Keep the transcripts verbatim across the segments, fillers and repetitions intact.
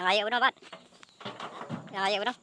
Rayeuk bunoe, Bat. Rayeuk bunoe.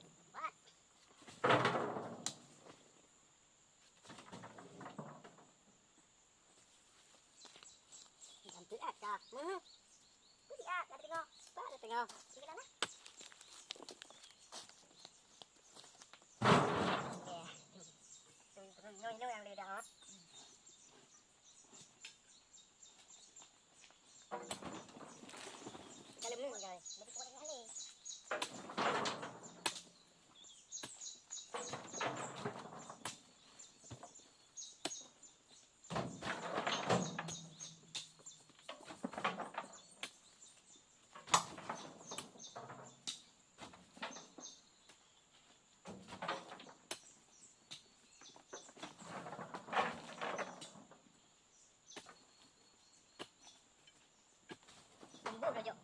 Tumboh dah jok.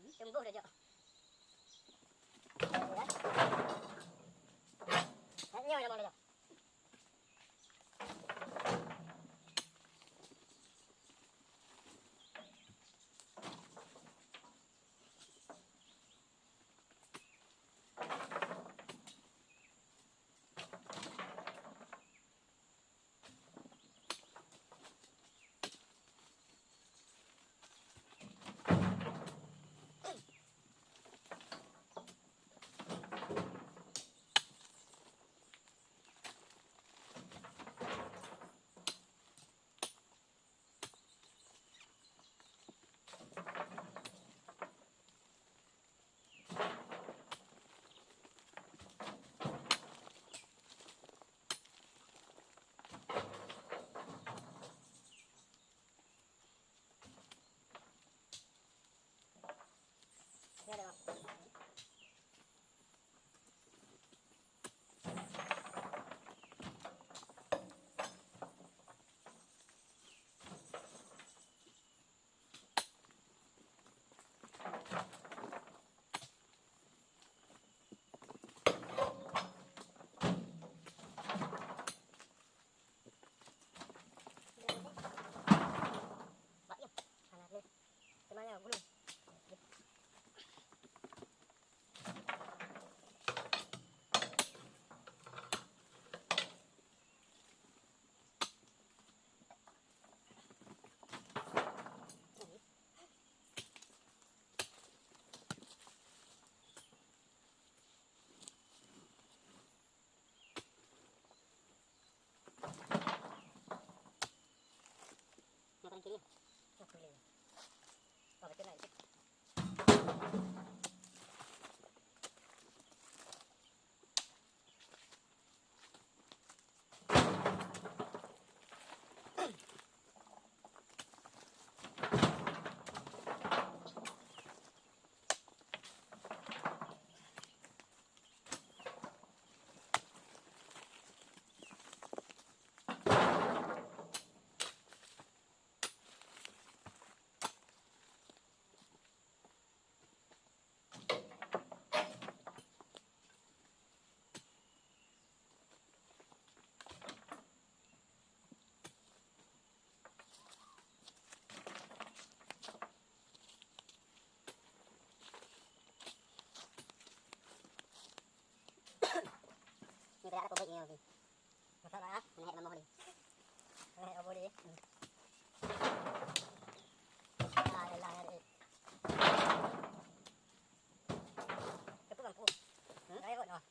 Hmm, tumboh dah jok. Ya. Nak nyoe dah mau dah jok. Ni berat aku baik ni. Masak dah, ah? Naik nama ni. Naik apa ni? Hmm. Ah, ya Allah, ya Allah. Cepat mampu. Hmm? Naik kot, ah.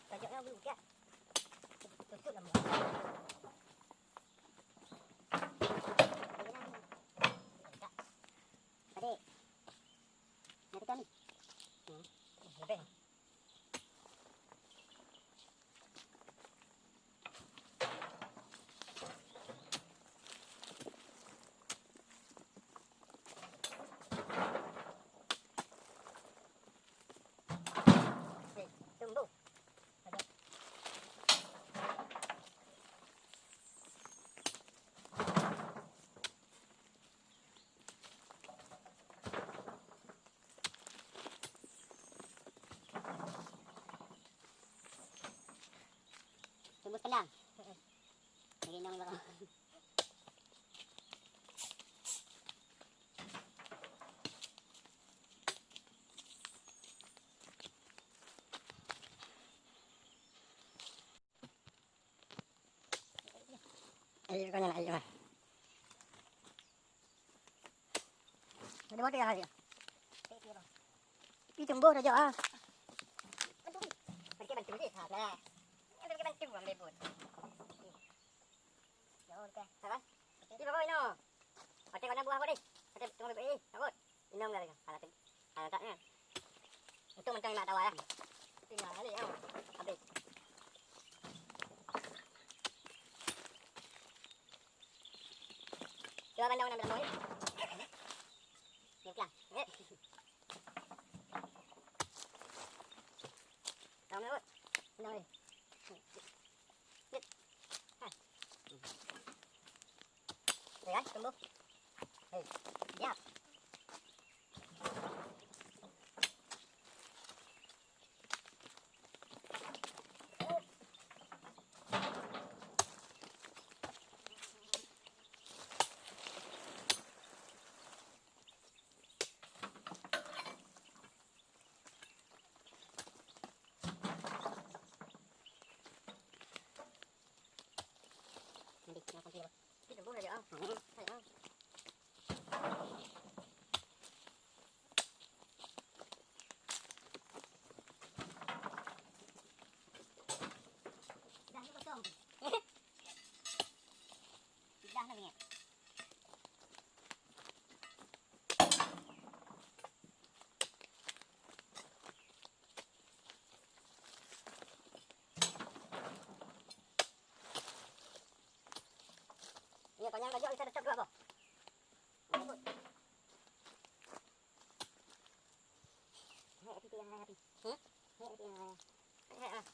Tajak nak bulu kat. Tutup nama. Adik. Nak tekan ni? Hmm. Lebih. Tunggu selang. Heeh. Lagi enam orang. Tanya nak air. Ada mata yang hari. Itu boh dah jauh ah. Bantu, bantu, bantu. Ha, nah. Bantu, bantu, ambil bot. Jauh ke? Sabar. Di bawah ino. Pakai warna buah apa ni? Pakai tunggu bebek ni. Apa? Inong kali. Alah, alah tak ni. Untung macam nak tawa ya. Tinggal kali ya. Habis. Cuba pandang nak berapa ni? Ni pelan. Eh. Tahu nak buat? Pandang ni. Ni. Ha. Ni kan, tumbuh. Hei, siap. Nanti, nak kasih apa? Kita boleh ya. Hmm. Hai, ah. Dah ni kosong. Dah ni. Iya, panjang baju bisa tetap dua boh. Hei, api tiang, api. Hmm? Hei, api tiang. Hei, ah.